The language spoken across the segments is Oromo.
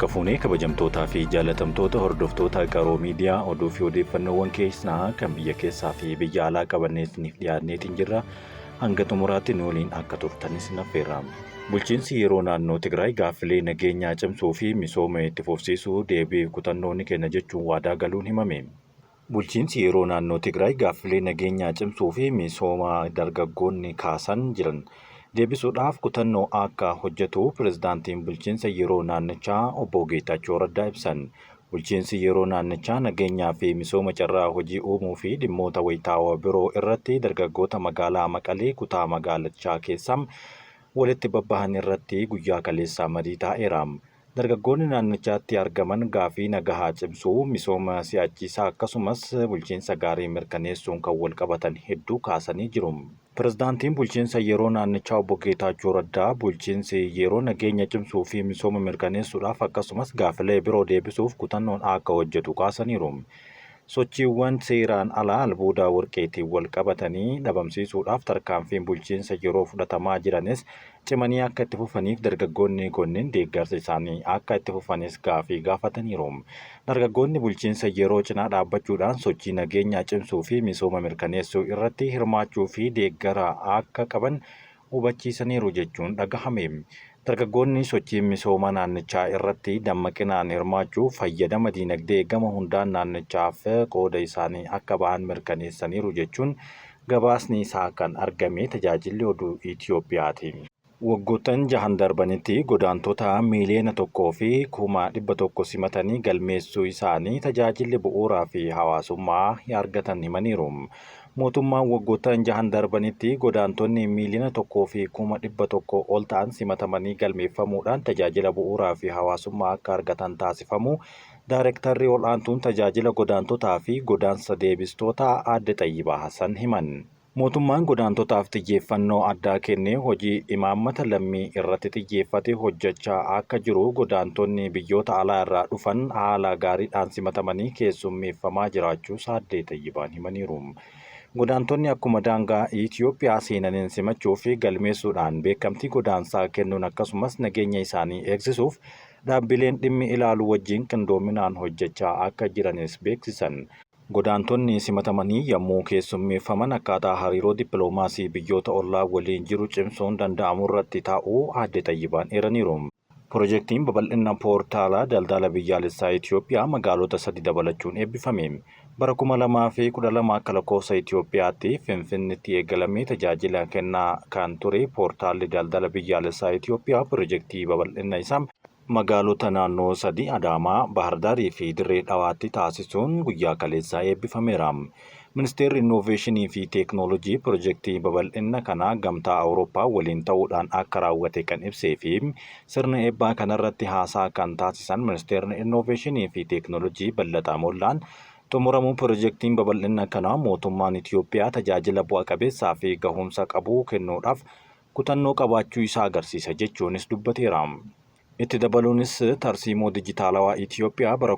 Harka fuunee kabajamtootaa fi jaalatamtoota hordoftoota Qaroo Miidiyaa oduu fi odeeffannoowwan keessaa kan biyya keessaa fi biyya alaa qabannee isiniif dhiyaanneetiin jirra. Hanga xumuraatti nu waliin akka turtanis naffeerra. Bulchiinsi yeroo naannoo Tigraay gaaffilee nageenyaa cimsuu fi misooma itti fufsiisuu deebii kutannoo ni kenna jechuun waadaa galuun himame. Bulchiinsi yeroo naannoo Tigraay gaaffilee nageenyaa cimsuu fi misooma dargaggoonni kaasan jiran deebisuudhaaf kutannoo akka hojjetu pirezidaantiin bulchiinsa yeroo naannichaa obbo Geetaachoo Raddaa ibsan. Bulchiinsi yeroo naannichaa nageenyaa fi misooma carraa hojii uumuu fi dhimmoota wayitaawaa biroo irratti dargaggoota magaalaa Maqalee kutaa magaalichaa keessaa walitti babbahan irratti guyyaa kaleessaa marii taa'eera. Dargaggoonni naannichaatti argaman gaafii nagahaa cimsuu, misooma si'achiisaa akkasumas bulchiinsa gaarii mirkaneessuun kan wal qabatan hedduu kaasanii jiru. Pirezidaantiin bulchiinsa yeroo naannichaa obbo Geetaachoo Raddaa bulchiinsi yeroo nageenya cimsuu fi misooma mirkaneessuudhaaf akkasumas gaafilee biroo deebisuuf kutannoon akka hojjetu kaasaniiru. Sochiiwwan seeraan alaa albuuda warqeetiin wal qabatanii dhabamsiisuudhaaf tarkaanfiin bulchiinsa yeroo fudhatamaa jiranis cimanii akka itti fufaniif dargaggoonni kunneen deeggarsa isaanii akka itti fufanis gaafii gaafataniiru. Dargaggoonni bulchiinsa yeroo cinaa dhaabbachuudhaan sochii nageenyaa cimsuu fi misooma mirkaneessuu irratti hirmaachuu fi deeggara akka qaban hubachiisaniiru jechuun dhagahame. Dargaggoonni sochii misooma naannichaa irratti dammaqinaan hirmaachuu fayyadama diinagdee gama hundaan naannichaaf qooda isaanii akka bahan mirkaneessaniiru jechuun gabaasni isaa kan argame tajaajilli oduu Itoophiyaati. Waggoottan jahan darbanitti godaantota 1,100,000 simatanii galmeessuu isaanii tajaajilli bu'uuraa fi hawaasummaa argatan himaniiru. Mootummaan waggoottan jahan darbanitti godaantonni 1,100,000 ol ta'an simatamanii galmeeffamuudhaan tajaajila bu'uuraa fi hawaasummaa akka argatan taasifamu Daayirektarri ol'aantuun tajaajila godaantotaa fi godaansa deebistootaa aadde Xayyibaa Hasan himan. Mootummaan godaantotaaf xiyyeeffannoo addaa kennee hojii imaammata lammii irratti xiyyeeffate hojjechaa akka jiru godaantonni biyyoota alaa irraa dhufan haala gaariidhaan simatamanii keessummeeffamaa jiraachuus aadde Xayyibaan himaniiru. Godaantonni akkuma daangaa Itoophiyaa seenaniin simachuu fi galmeessuudhaan beekamtii godaansaa kennuun akkasumas nageenya isaanii eegsisuuf dhaabbileen dhimmi ilaalu wajjin qindoominaan hojjechaa akka jiranis beeksisan. Godaantonni simatamanii yommuu keessummeeffaman akkaataa hariiroo dippiloomaasii biyyoota ollaa waliin jiru cimsuun danda'amurratti taa'uu aadde Xayyibaan eeraniiru. Pirojektiin babal'ina poortaala daldala biyyaalessaa Itoophiyaa magaalota sadi dabalachuun eebbifame. Bara 2012 akka lakkoofsa Itoophiyaatti Finfinneetti eegalamee tajaajila kennaa kan ture poortaalli daldala biyyaalessaa Itoophiyaa pirojektii babal'ina isaa magaalota naannoo sadi Adaamaa, Baahardaarii fi Dirree Dhawaatti taasisuun guyyaa kaleessaa eebbifameera. Ministeerri Innoveeshinii fi Teeknoolojii pirojektii babal'ina kanaa gamtaa Awurooppaa waliin ta'uudhaan akka raawwate kan ibsee fi sirna eebbaa kanarratti haasaa kan taasisan Ministeerri Innoveeshinii fi Teeknoolojii Ballaxaa Mollaan xumuramuu pirojektiin babal'ina kanaa mootummaan Itoophiyaa tajaajila bu'a qabeessaa fi gahumsa qabu kennuudhaaf kutannoo qabaachuu isaa agarsiisa jechuunis dubbateera. Itti dabaluunis tarsiimoo dijitaalawaa Itoophiyaa bara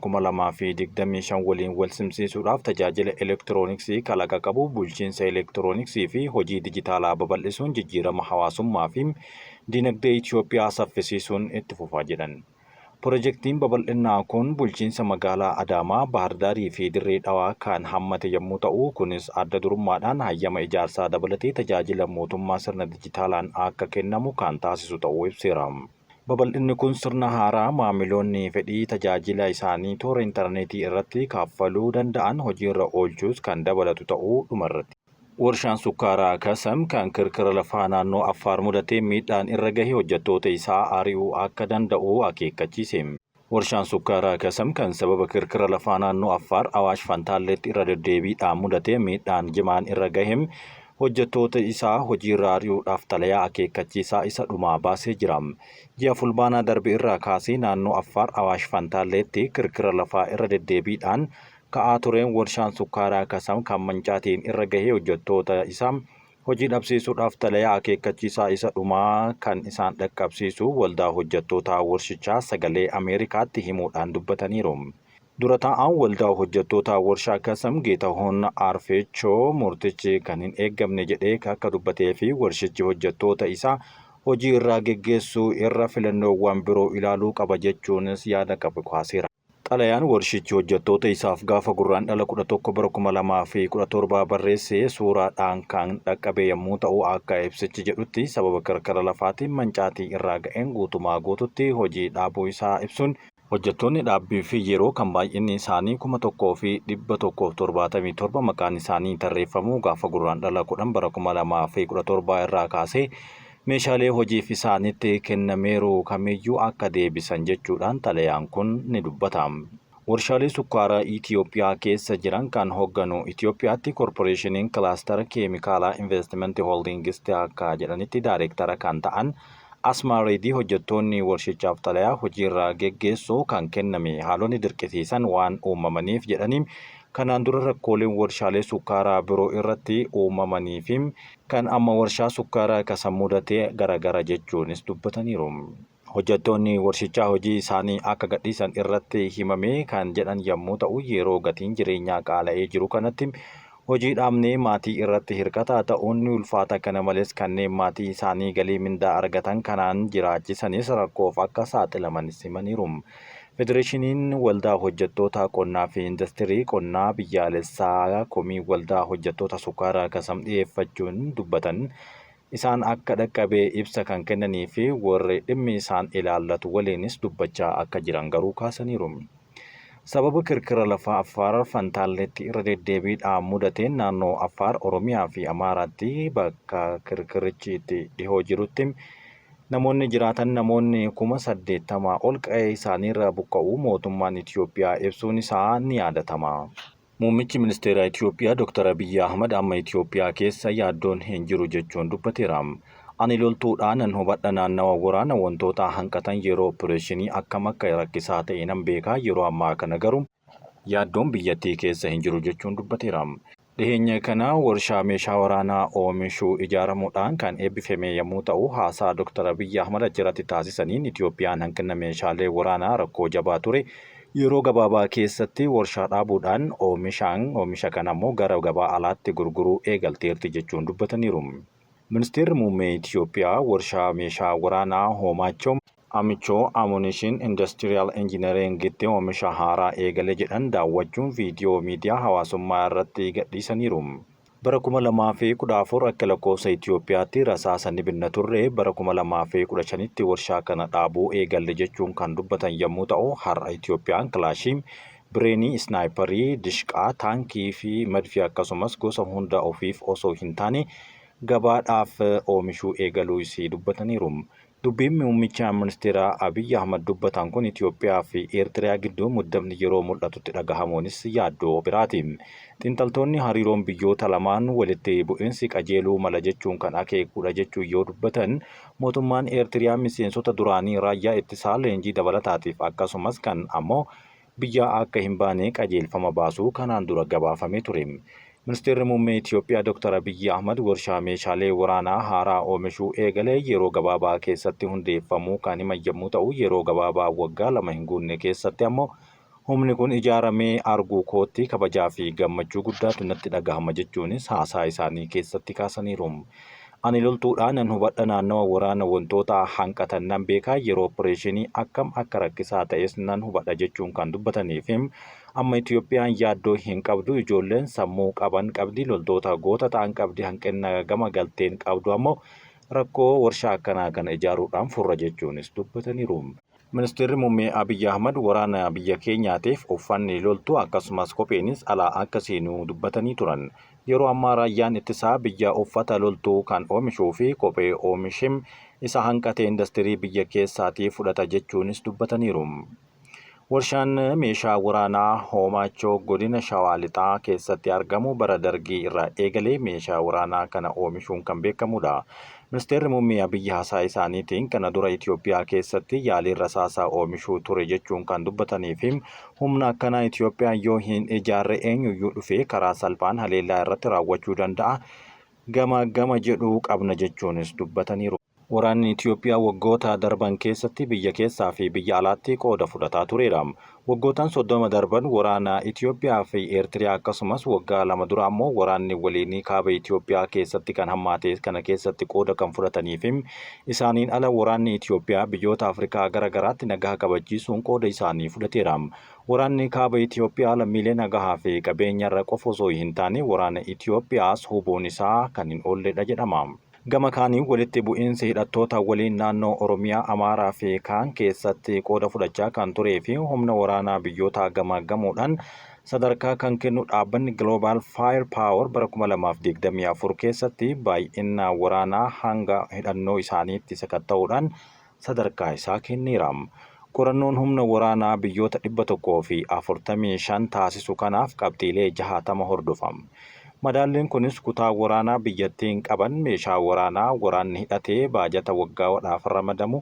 2025 waliin wal simsiisuudhaaf tajaajila elektirooniksii kalaqa qabu, bulchiinsa elektirooniksii fi hojii dijitaalaa babal'isuun jijjiirama hawaasummaa fi dinagdee Itoophiyaa saffisiisuun itti fufaa jedhan. Pirojektiin babal'inaa kun bulchiinsa magaalaa Adaamaa, Baahardaarii fi Dirree Dhawaa kan hammate yommuu ta'u, kunis adda durummaadhaan hayyama ijaarsaa dabalatee tajaajila mootummaa sirna dijitaalaan akka kennamu kan taasisu ta'uu ibseera. Babal'inni kun sirna haaraa maamiloonni fedhii tajaajila isaanii toora intarneetii irratti kaffaluu danda'an hojiirra oolchuus kan dabalatu ta'uu dhumarratti. Warshaan sukkaaraa Kasam kan kirkira lafaa naannoo Affaar mudatee miidhaan irra gahe hojjettoota isaa ari'uu akka danda'u akeekkachiise. Warshaan sukkaaraa Kasam kan sababa kirkira lafaa naannoo Affaar Awaash Fantaalleetti irra deddeebiidhaan mudatee miidhaan jimaan irra gahe hojjettoota isaa hojiirraa ari'uudhaaf xalayaa akeekkachiisaa isa dhumaa baasee jira. Ji'a Fulbaanaa darbe irraa kaasee naannoo Affaar Awaash Fantaalleetti kirkira lafaa irra deddeebiidhaan ka'aa tureen warshaan sukkaaraa Kasam kan mancaatiin irra gahee hojjettoota isaa hojii dhabsiisuudhaaf xalayaa akeekkachiisaa isa dhumaa kan isaan dhaqqabsiisu waldaa hojjettoota warshichaa sagalee Ameerikaatti himuudhaan dubbataniiru. Dura taa'aan waldaa hojjettoota warshaa Kasam Geetahuun Arfeechoo murtichi kan hin eeggamne jedhee akka dubbatee fi warshichi hojjettoota isaa Hojii irraa geggeessuu irra filannoowwan biroo ilaaluu qaba jechuunis yaada qabu kaaseera. Xalayaan warshichi hojjettoota isaaf gaafa Gurraandhala 11 bara 2017 barreesse suuraadhaan kan dhaqqabe yommuu ta'u, akka ibsichi jedhutti sababa kirkira lafaatiin mancaatii irraa ga'een guutumaa guututti hojii dhaabuu isaa ibsuun, hojjettoonni dhaabbii fi yeroo kan baay'inni isaanii 1,177 maqaan isaanii tarreeffamuu gaafa Gurraandhala 10 bara 2017 irraa kaasee meeshaalee hojiif isaanitti kennameeru kamiyyuu akka deebisan jechuudhaan xalayaan kun ni dubbata. Warshaalee sukkaaraa Itiyoophiyaa keessa jiran kan hoogganu Itiyoophiyaatti Korporeeshiniin Kilaastara Keemikaalaa Investimentii Hooldiingisti akka jedhanitti daayireektara kan ta'an Asmaa Reedii, hojjettoonni warshichaaf xalayaa hojiirraa geggeessuu kan kenname haalonni dirqisiisan waan uumamaniif jedhanii, kanaan dura rakkooleen warshaalee sukkaaraa biroo irratti uumamanii fi kan amma warshaa sukkaaraa Kasam mudate garagara jechuunis dubbataniiru. Hojjettoonni warshichaa hojii isaanii akka gadhiisan irratti himame kan jedhan yommuu ta'u, yeroo gatiin jireenyaa qaala'ee jiru kanatti hojii dhaabnee maatii irratti hirkataa ta'uun ni ulfaata, kana malees kanneen maatii isaanii galii mindaa argatan kanaan jiraachisanis rakkoof akka saaxilamanis himaniiru. Federeeshiniin Waldaa Hojjettoota Qonnaa fi Industirii Qonnaa Biyyaalessaa komii Waldaa Hojjettoota Sukkaaraa Kasam dhiyeeffachuun dubbatan isaan akka dhaqqabe ibsa kan kennanii fi warri dhimmi isaan ilaallatu waliinis dubbachaa akka jiran garuu kaasaniiru. Sababa kirkira lafaa Affaar Fantaalleetti irra deddeebiidhaan mudateen naannoo Affaar, Oromiyaa fi Amaaraatti bakka kirkirichi itti dhihoo jirutti namoonni jiraatan namoonni 80,000 ol qa'ee isaaniirra buqqa'uu mootummaan Itiyoophiyaa ibsuun isaa ni yaadatama. Muummichi Ministeeraa Itiyoophiyaa Dr. Abiyyi Ahmad amma Itiyoophiyaa keessa yaaddoon hin jiru jechuun dubbateera. Ani loltuudha, nan hubadha, naannawa waraana wantoota hanqatan yeroo oppireeshinii akkam akka rakkisaa ta'e nan beeka, yeroo ammaa kana garuu yaaddoon biyyattii keessa hin jiru jechuun dubbateera. Dhiheenya kana warshaa meeshaa waraanaa oomishu ijaaramuudhaan kan eebbifame yommuu ta'u, haasaa Dr. Abiyyi Ahmad achirratti taasisaniin Itiyoophiyaan hanqina meeshaalee waraanaa rakkoo jabaa ture yeroo gabaabaa keessatti warshaa dhaabuudhaan oomishaan oomisha kana immoo gara gabaa alaatti gurguruu eegalteerti jechuun dubbataniiru. Ministeerri Muummee Itiyoophiyaa warshaa meeshaa waraanaa Hoomaachoo Amichoo Ammunition Industrial Engineeringitti oomisha haaraa eegale jedhan daawwachuun viidiyoo miidiyaa hawaasummaa irratti gadhiisaniiru. Bara 2014 akka lakkoofsa Itiyoophiyaatti rasaasa ni binna turre, bara 2015tti warshaa kana dhaabuu eegalle jechuun kan dubbatan yommuu ta'u, har'a Itiyoophiyaan kilaashii, bireenii, isnaayiparii, dishqaa, taankii fi madfii akkasumas gosa hunda ofiif osoo hin taane gabaadhaaf oomishuu eegaluu isii dubbataniiru. Dubbiin Muummicha Ministeeraa Abiyyi Ahmad dubbatan kun Itiyoophiyaa fi Eertiriyaa gidduu muddamni yeroo mul'atutti dhagahamuunis yaaddoo biraati. Xiinxaltoonni hariiroon biyyoota lamaan walitti bu'insi qajeeluu mala jechuun kan akeekuudha jechuun yoo dubbatan, mootummaan Eertiriyaa miseensota duraanii raayyaa ittisaa leenjii dabalataatiif akkasumas kan ammoo biyyaa akka hin baane qajeelfama baasuu kanaan dura gabaafamee ture. Ministeerri Muummee Itiyoophiyaa Dr. Abiyyi Ahmad warshaa meeshaalee waraanaa haaraa oomishuu eegale yeroo gabaabaa keessatti hundeeffamuu kan himan yommuu ta'u, yeroo gabaabaa waggaa 2 hin guunne keessatti ammoo humni kun ijaaramee arguu kootti kabajaa fi gammachuu guddaatu natti dhagahama jechuunis haasaa isaanii keessatti kaasaniiru. Ani loltuudha, nan hubadha, naannawa waraana wantoota hanqatan nan beeka, yeroo oppireeshinii akkam akka rakkisaa ta'es nan hubadha jechuun kan dubbatanii fi amma Itiyoophiyaan yaaddoo hin qabdu, ijoolleen sammuu qaban qabdi, loltoota goota ta'an qabdi, hanqina gama galteen qabdu ammoo rakkoo warshaa akkanaa kana ijaaruudhaan furra jechuunis dubbataniiru. Ministeerri Muummee Abiyyi Ahmad waraana biyya keenyaatiif uffanni loltuu akkasumas kopheenis alaa akka seenu dubbatanii turan. Yeroo ammaa raayyaan ittisaa biyya uffata loltuu kan oomishuu fi kophee oomishee isa hanqate indastirii biyya keessaatii fudhata jechuunis dubbataniiru. Warshaan meeshaa waraanaa Hoomaachoo godina Shawaa Lixaa keessatti argamu bara Dargii irraa eegalee meeshaa waraanaa kana oomishuun kan beekamudha. Ministeerri Muummee Abiyyi haasaa isaaniitiin kana dura Itiyoophiyaa keessatti yaaliin rasaasaa oomishuu ture jechuun kan dubbatanii fi humna akkanaa Itiyoophiyaan yoo hin ijaarre eenyuyyuu dhufee karaa salphaan haleellaa irratti raawwachuu danda'a gama gama jedhu qabna jechuunis dubbataniiru. Waraanni Itiyoophiyaa waggoota darban keessatti biyya keessaa fi biyya alaatti qooda fudhataa tureera. Waggootaan 30 darban waraana Itiyoophiyaa fi Eertiriyaa akkasumas waggaa 2 dura ammoo waraanni waliinii kaaba Itiyoophiyaa keessatti kan hammaate kana keessatti qooda kan fudhatanii fi isaaniin ala waraanni Itiyoophiyaa biyyoota Afrikaa gara garaatti nagaha kabachiisuun qooda isaanii fudhateera. Waraanni kaaba Itiyoophiyaa lammiilee nagahaa fi qabeenyarra qofa osoo hin taane waraana Itiyoophiyaas hubuun isaa kan hin oolledha jedhama. Gama kaaniin walitti bu'iinsi hidhattoota waliin naannoo Oromiyaa, Amaaraa fi kaan keessatti qooda fudhachaa kan turee fi humna waraanaa biyyootaa gamaaggamuudhaan sadarkaa kan kennu dhaabbanni Global Fire Power bara 2024 keessatti baay'ina waraanaa hanga hidhannoo isaaniitti sakatta'uudhaan sadarkaa isaa kenneera. Qorannoon humna waraanaa biyyoota 145 taasisu kanaaf qabxiilee 60 hordofa. Madaalliin kunis kutaa waraanaa biyyattiin qaban, meeshaa waraanaa waraanni hidhate, baajata waggaadhaaf ramadamu,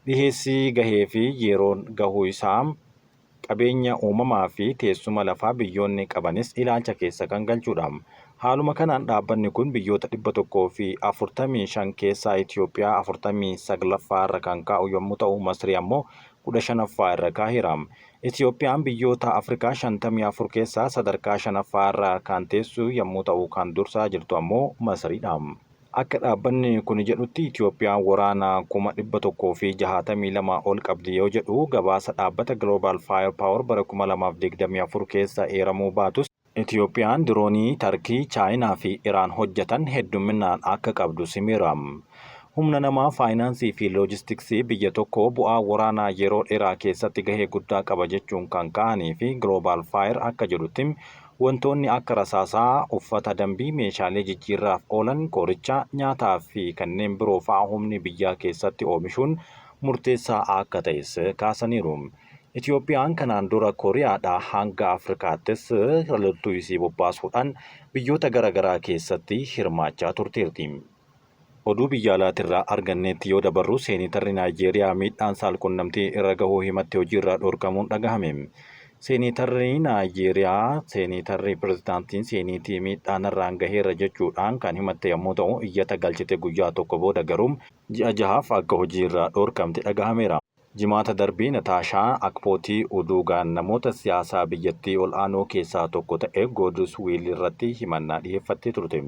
dhiheessii gahee fi yeroon gahuu isaa, qabeenya uumamaa fi teessuma lafaa biyyoonni qabanis ilaalcha keessa kan galchudha. Haaluma kanaan dhaabbanni kun biyyoota 145 keessaa Itiyoophiyaa 49ffaa irra kan kaa'u yommuu ta'u, Masrii ammoo 15ffaa irra kaaheera. Itiyoophiyaan biyyoota Afrikaa 54 keessaa sadarkaa 5ffaa irra kan teessu yommuu ta'u kan dursaa jirtu ammoo Masriidha. Akka dhaabbanni kuni jedhutti Itiyoophiyaan waraana 162,000 ol qabdi yoo jedhu gabaasa dhaabbata Global Fire Power bara 2024 keessa eeramuu baatus Itiyoophiyaan diroonii Tarkii, Chaayinaa fi Iraan hojjetan heddumminaan akka qabdu simeera. Humna namaa, faayinaansii fi loojistiksii biyya tokkoo bu'aa waraanaa yeroo dheeraa keessatti gahee guddaa qaba jechuun kan kaa'anii fi Global Fire akka jedhutti wantoonni akka rasaasaa, uffata dambii, meeshaalee jijjiirraaf oolan, qoricha, nyaataa fi kanneen biroo fa'a humni biyyaa keessatti oomishuun murteessaa akka ta'es kaasaniiru. Itiyoophiyaan kanaan dura Kooriyaadhaa hanga Afrikaattis loltuu isii bobbaasuudhaan biyyoota gara garaa keessatti hirmaachaa turteerti. Oduu biyya alaatirraa arganneetti yoo dabarru Seenitarri Naayijeeriyaa miidhaan saalqunnamtii irra gahuu himatte hojiirraa dhorkamuun dhagahame. Seenitarri Naayijeeriyaa Seenitarri pirezidaantiin seeniitii miidhaa narraan gaheera jechuudhaan kan himatte yommuu ta'u iyyata galchite guyyaa tokko booda garuu ji'a jahaaf akka hojiirraa dhorkamte dhagahameera. Jimaata darbe Nataashaa Akpootii Uduugaan namoota siyaasaa biyyattii ol'aanoo keessaa tokko ta'e Goodswiil irratti himannaa dhiheeffattee turte.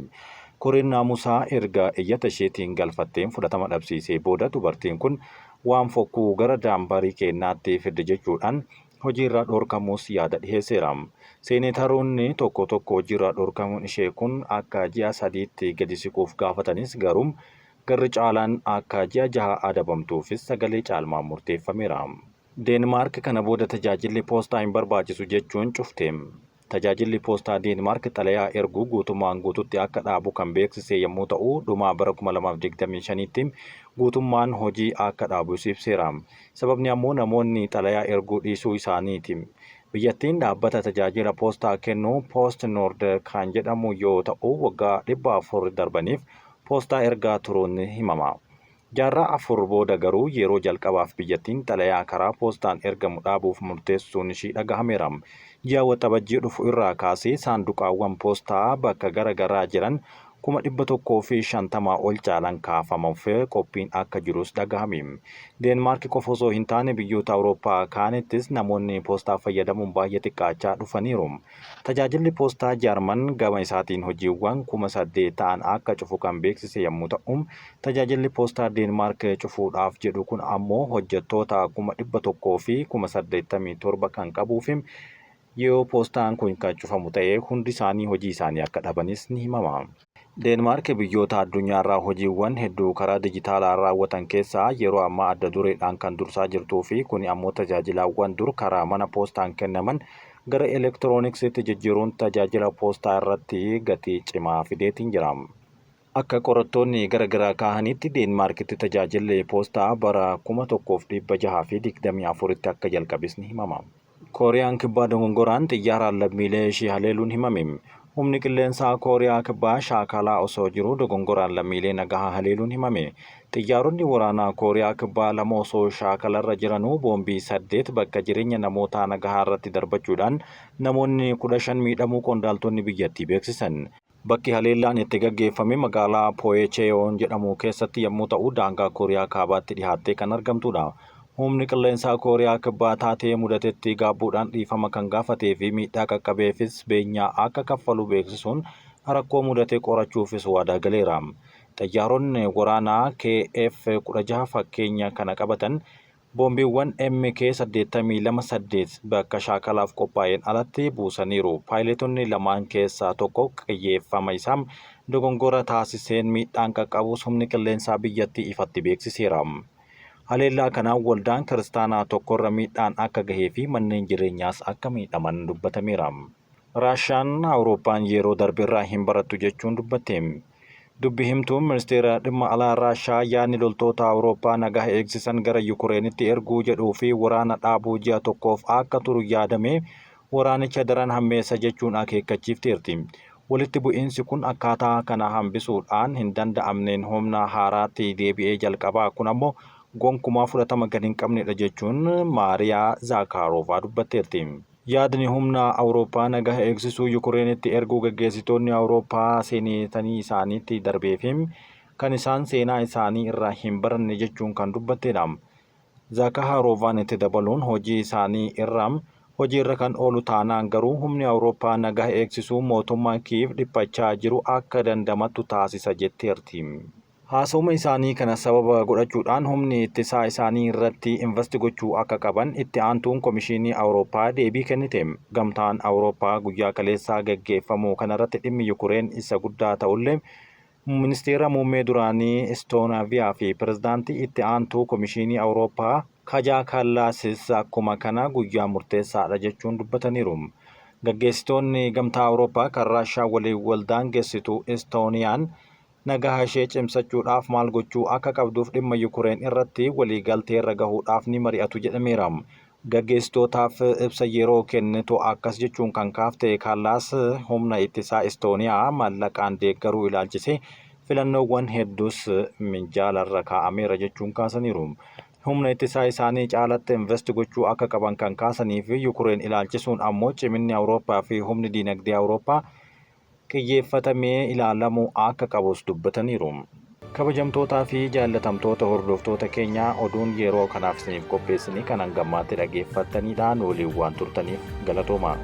Koreen naamusaa erga iyyata isheetiin galfatteen fudhatama dhabsiisee booda dubartiin kun waan fokkuu gara daambarii keennaatti fidde jechuudhaan hojiirraa dhorkamuus yaada dhiheesseera. Seeneetaroonni tokko tokko hojiirraa dhorkamuun ishee kun akka ji'a sadiitti gadi siquuf gaafatanis garuu Garri caalaan akka ji'a jaha adabamtuufis sagalee caalmaan murteeffameera. Deenmaark kana booda tajaajilli poostaa hin barbaachisu jechuun cufte. Tajaajilli poostaa Deenmaark xalayaa erguu guutummaan guututti akka dhaabu kan beeksise yommuu ta'u, dhuma bara 2025tti guutummaan hojii akka dhaabus ibseera. Sababni ammoo namoonni xalayaa erguu dhiisuu isaaniiti. Biyyattiin dhaabbata tajaajila poostaa kennu PostNord kan jedhamu yoo ta'u, waggaa 400 darbaniif poostaa ergaa turuun ni himama. Jaarraa afur booda garuu yeroo jalqabaaf biyyattiin xalayaa karaa poostaan ergamu dhaabuuf murteessuun ishii dhagahameera. Ji'a Waxabajjii dhufu irraa kaasee saanduqaawwan poostaa bakka gara garaa jiran 150,000 ol caalan kaafamuuf qophiin akka jirus dhagahame. Deenmaark qofa osoo hin taane biyyoota Awurooppaa kaanittis namoonni poostaa fayyadamuun baay'ee xiqqaachaa dhufaniiru. Tajaajilli Poostaa Jaarman gama isaatiin hojiiwwan 8,000 ta'an akka cufu kan beeksise yommuu ta'u, tajaajilli Poostaa Deenmaark cufuudhaaf jedhu kun ammoo hojjettoota 187,000 kan qabuufi yoo poostaan kun kan cufamu ta'e hundi isaanii hojii isaanii akka dhabanis ni himama. Deenmaark biyyoota addunyaarraa hojiiwwan hedduu karaa dijitaalaa raawwatan keessaa yeroo ammaa adda dureedhaan kan dursaa jirtuu fi kuni ammoo tajaajilaawwan dur karaa mana poostaan kennaman gara elektirooniksiitti jijjiiruun tajaajila poostaa irratti gatii cimaa fideetiin jira. Akka qorattoonni gara garaa kaahanitti Deenmaarkitti tajaajilli poostaa bara 1624tti akka jalqabes ni himama. Kooriyaan Kibbaa dogongoraan xiyyaaraan lammiilee ishee haleeluun himame. Humni Qilleensaa Kooriyaa Kibbaa shaakalaa osoo jiruu dogongoraan lammiilee nagahaa haleeluun himame. Xiyyaaronni waraanaa Kooriyaa Kibbaa lama osoo shaakalarra jiranuu boombii 8 bakka jireenya namootaa nagahaa irratti darbachuudhaan namoonni 15 miidhamuu qondaaltonni biyyattii beeksisan. Bakki haleellaan itti gaggeeffame magaalaa Pooyecheeyoon jedhamu keessatti yommuu ta'u, daangaa Kooriyaa Kaabaatti dhihaattee kan argamtudha. Humni qilleensaa Kooriyaa Kibbaa taatee mudatetti gaabbuudhaan dhiifama kan gaafatee fi miidhaa qaqqabeefis beenyaa akka kaffalu beeksisuun rakkoo mudate qorachuufis waadaa galeera. Xayyaaronni waraanaa KF-16 fakkeenya kana qabatan boombiiwwan MK 82 8 bakka shaakalaaf qophaa'een alatti buusaniiru. Paayiletonni lamaan keessaa tokko qiyyeeffama isaa dogongora taasiseen miidhaan qaqqabus humni qilleensaa biyyattii ifatti beeksiseera. Haleellaa kanaan waldaan kiristaanaa tokkorra miidhaan akka gahee fi manneen jireenyaas akka miidhaman dubbatameera. Raashaan Awurooppaan yeroo darbe irraa hin barattu jechuun dubbatte. Dubbi himtuun ministeera dhimma alaa Raashaa yaadni loltoota Awurooppaa nagaa eegsisan gara Yukureenitti erguu jedhuu fi waraana dhaabuu ji'a tokkoof akka turu yaadame waraanicha daran hammeessa jechuun akeekkachiifteerti. Walitti bu'iinsi kun akkaataa kana hambisuudhaan hin danda'amneen humna haaraatti deebi'ee jalqabaa, kun ammoo gonkumaa fudhatama gad hin qabnedha jechuun Maariyaa Zaakaaroovaa dubbatteerti. Yaadni humna Awurooppaa nagaa eegsisuu Yukureenitti erguu gaggeessitoonni Awurooppaa seenetanii isaaniitti darbee fi kan isaan seenaa isaanii irraa hin baranne jechuun kan dubbattedha. Zaakaaroovaan itti dabaluun hojii isaanii irraa hojiirra kan oolu taanaan garuu humni Awurooppaa nagaa eegsisuu mootummaa Kiiv dhiphachaa jiru akka dandamattu taasisa jetteerti. Haasawuma isaanii kana sababa godhachuudhaan humni ittisaa isaanii irratti invest gochuu akka qaban itti aantuun Komishinii Awurooppaa deebii kennite. Gamtaan Awurooppaa guyyaa kaleessaa gaggeeffamu kanarratti dhimmi Yukureen isa guddaa ta'ullee, ministeera muummee duraanii Istoonaviyaa fi pirezidaantii itti aantuu Komishinii Awurooppaa Kajaa Kallaasis akkuma kana guyyaa murteessaadha jechuun dubbataniiru. Gaggeessitoonni Gamtaa Awurooppaa kan Raashaa waliin wal daangessitu Istooniyaan nagaa ishee cimsachuudhaaf maal gochuu akka qabduuf dhimma Yukureen irratti waliigalteerra gahuudhaaf ni mari'atu jedhameera. Gaggeessitootaaf ibsa yeroo kennitu akkas jechuun kan kaafte Kaallaas, humna ittisaa Istooniyaa maallaqaan deeggaruu ilaalchisee filannoowwan hedduus minjaalarra kaa'ameera jechuun kaasaniiru. Humna ittisaa isaanii caalatti invest gochuu akka qaban kan kaasanii fi Yukureen ilaalchisuun ammoo ciminni Awurooppaa fi humni diinagdee Awurooppaa qiyyeeffatamee ilaalamuu akka qabus dubbataniiru. Kabajamtootaa fi jaallatamtoota hordoftoota keenyaa, oduun yeroo kanaaf isiniif qopheessanii kan hangammaatti dhaggeeffattanidha. Nu waliin waan turtaniif galatooma.